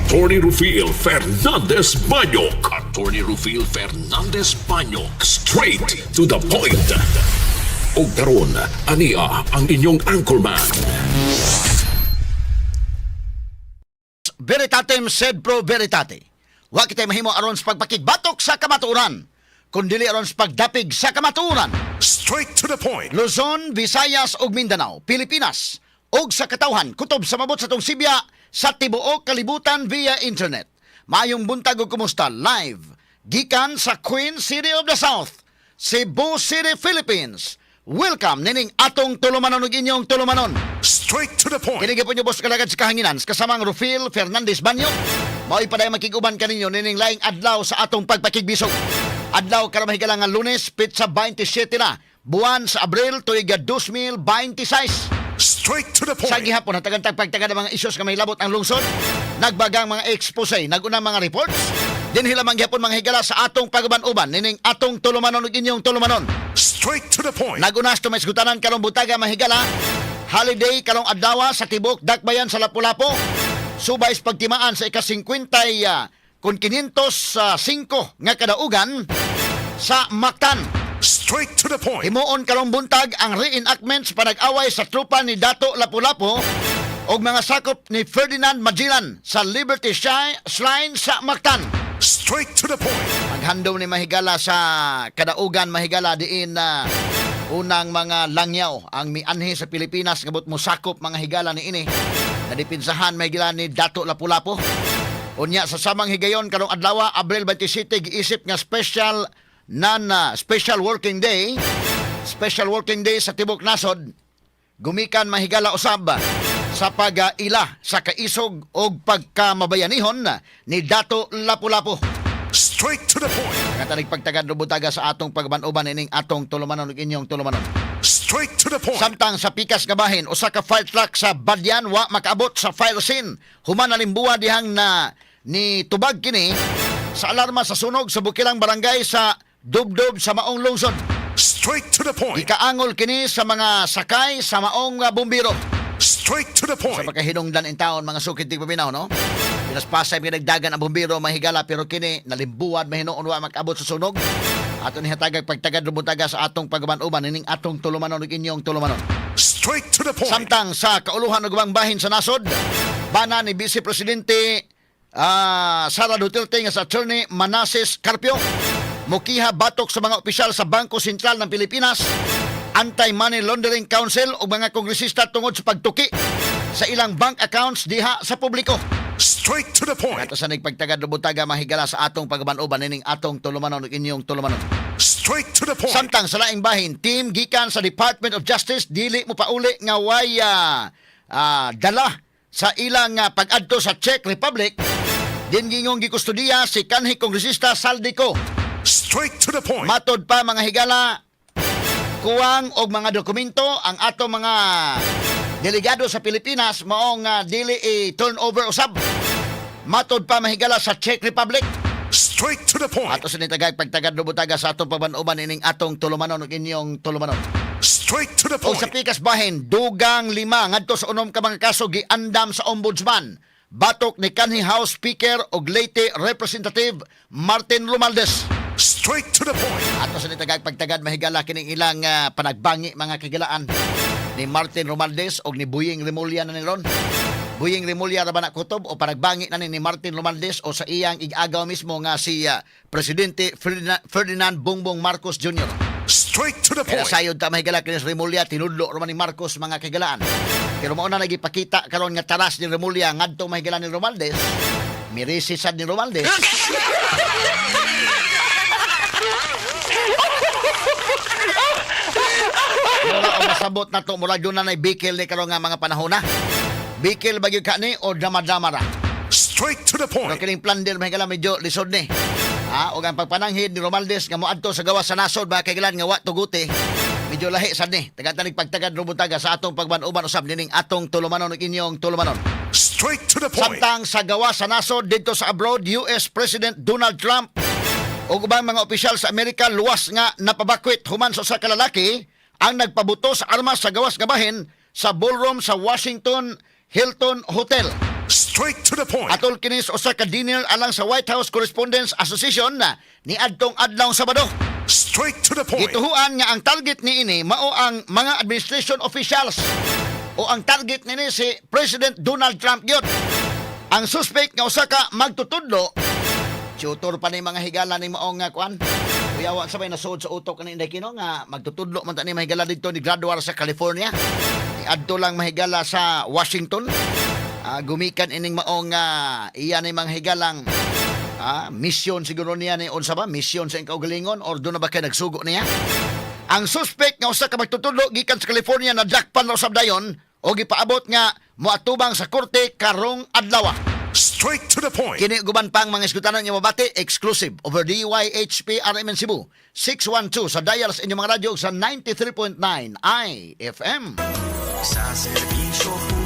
Attorney Rufil Fernandez Banyok. Attorney Rufil Fernandez Banyok. Straight to the point. Og karon, ania ang inyong anchorman. Veritatem sed pro veritate. Wa kitay mahimo aron sa pagpakigbatok sa kamatuoran, kundili aron sa pagdapig sa kamatuoran. Straight to the point. Luzon, Visayas ug Mindanao, Pilipinas ug sa katawhan kutob sa mabot sa atong sibya sa tibuok kalibutan via internet. Maayong buntag ug kumusta live gikan sa Queen City of the South, Cebu City, Philippines. Welcome nining atong tulumanon ug inyong tulumanon. Straight to the point. Kini gyapon inyong boss kalagad sa kahanginan kasamang Rufil Fernandez Banyo. Mao'y padayon makig-uban kaninyo nining laing adlaw sa atong pagpakigbisog. Adlaw karon, mahigala, nga Lunes, petsa 27 na buwan sa Abril, tuig 2026. Straight to the Sa point. gihapon, hatagan tag pagtaga ng mga isyos nga may labot ang lungsod, nagbagang mga expose, nagunang mga reports, dinhi lamang gihapon, mga higala, sa atong pag-uban-uban nining atong tulumanon ug inyong tulumanon. Straight to the point. Nagunas to may sgutanan karong butaga, mahigala. Holiday karong adlaw sa tibok dakbayan sa Lapu-Lapu. Subay sa pagtimaan sa ika-50 kun 505 nga kadaugan sa Mactan. Straight to the point. Himuon karong buntag ang reenactment sa panag-away sa tropa ni Dato Lapu-Lapu ug mga sakop ni Ferdinand Magellan sa Liberty Shrine sa Mactan. Straight to the point. Maghandom ni, mahigala, sa kadaugan, mahigala, diin na unang mga langyaw ang mianhi sa Pilipinas nga buot mosakop, mga higala, ni ini nadipinsahan, mahigala, ni Dato Lapu-Lapu. Unya sa samang higayon, karong adlaw, Abril 27, giisip nga special nan special working day, special working day sa tibok nasod, gumikan, mahigala, usab sa pag-ila sa kaisog og pagkamabayanihon ni Dato Lapu-Lapu. Straight to the point. Nga pagtagad rubutaga sa atong pagban-uban ining atong tulumanon ug inyong tulumanon. Straight to the point. Samtang sa pikas nga bahin, usa ka fire truck sa Badian wa makaabot sa fire scene human nalimbuwa dihang na ni tubag kini sa alarma sa sunog sa Bukirang Barangay sa Dubdob sa maong lungsod. Straight to the point. Ikaangol kini sa mga sakay sa maong bumbiro. Straight to the Sa point. pagkahinungdan in town, mga sukid tigpaminaw, no? Pinaspasay pinagdagan ang bumbiro, mahigala, pero kini nalimbuwad mahinuon wa makaabot sa sunog. Ato ni hatagag pagtagad rubutaga sa atong pagban-uban ining atong tulumanon ug inyong tulumanon. Straight to the point. Samtang sa kauluhan ug ubang bahin sa nasod, bana ni Vice Presidente Sara Duterte nga sa Attorney Manases Carpio mukiha batok sa mga opisyal sa Bangko Sentral ng Pilipinas, Anti-Money Laundering Council ug mga kongresista tungod sa pagtuki sa ilang bank accounts diha sa publiko. Straight to the point. Ato sa nagpagtagad rubutaga, mahigala, sa atong pagban-uban ining atong tulumanon ug inyong tulumanon. Straight to the point. Samtang sa laing bahin, team gikan sa Department of Justice dili mo pauli nga way dala sa ilang pag-adto sa Czech Republic. Din gingong gikustudiya si kanhi kongresista Zaldy Co. Straight to the point. Matod pa, mga higala, kuwang og mga dokumento ang ato mga delegado sa Pilipinas maong dili i-turn over usab. Matod pa, mahigala, sa Czech Republic. Straight to the point. Ato sa nitagay pagtagad rubutaga sa atong pagban-uban ining atong tulumanon ug inyong tulumanon. Straight to the O sa point. pikas bahin, dugang 5 ngadto sa 6 ka mga kaso giandam sa Ombudsman batok ni kanhi House Speaker og Leyte Representative Martin Romualdez. Straight to the point. Ato sa nitagag pagtagad, mahigala, kining ilang panagbangi, mga kagilaan, ni Martin Romualdez og ni Buying Remulla na ni ron. Buying Remulla ra ba na kutob o panagbangi na ni Martin Romualdez o sa iyang igagaw mismo nga si Presidente Ferdinand Bongbong Marcos Jr.? Straight to the Kaya point. sayod ta, mahigala, kinis Remulla tinudlo raman ni Marcos, mga kagilaan. Pero mao na nagipakita karon nga taras ni Remulla ngadto, mahigala, ni Romualdez. Mirisi sad ni Romualdez. Mura ang masabot na to, mura doon na nay bikil ni karon nga mga panahon na. Bikil ba gyud ka ni o drama-drama ra? Straight to the Pero point. kining plunder, mahigala, medyo lisod ni. Ha, og ang pagpananghid ni Romualdez nga moadto sa gawas sa nasod ba kay nga wa tuguti. Medyo lahi sad ni. Taga-tanig pagtagad rubutaga sa atong pagban-uban usab nining atong tulumanon ug inyong tulumanon. Straight to the point. Samtang sa gawas sa nasod didto sa abroad, US President Donald Trump ug ubang mga opisyal sa Amerika luwas nga napabakwit human sa usa ka lalaki ang nagpabuto sa armas sa gawas nga bahin sa ballroom sa Washington Hilton Hotel. Straight to the point. Atol kini sa usa ka dinner alang sa White House Correspondents Association na niadtong adlaw Sabado. Straight to the point. Gituhuan nga ang target niini mao ang mga administration officials o ang target niini si President Donald Trump gyud. Ang suspect nga usa ka magtutudlo, tutor pa ni, mga higala, ni maong nga kuan. Kuyawa sa may nasuod sa utok ni Inday Kino nga magtutudlo man ta ni, mahigala, didto ni graduar sa California. Adto lang, mahigala, sa Washington. Gumikan ining maong iya ni mga higalang mission siguro niya ni, unsa ba mission sa iyang kaugalingon or doon na ba kay nagsugo niya. Ang suspect nga usa ka magtutudlo gikan sa California na dakpan ra usab dayon o gipaabot nga moatubang sa korte karong adlaw. Straight to the point. Kini ug uban pang mga iskutanan nga mabati exclusive over DYHP RMN Cebu 612 sa dial sa inyong mga radyo ug sa 93.9 IFM. Sa serbisyo.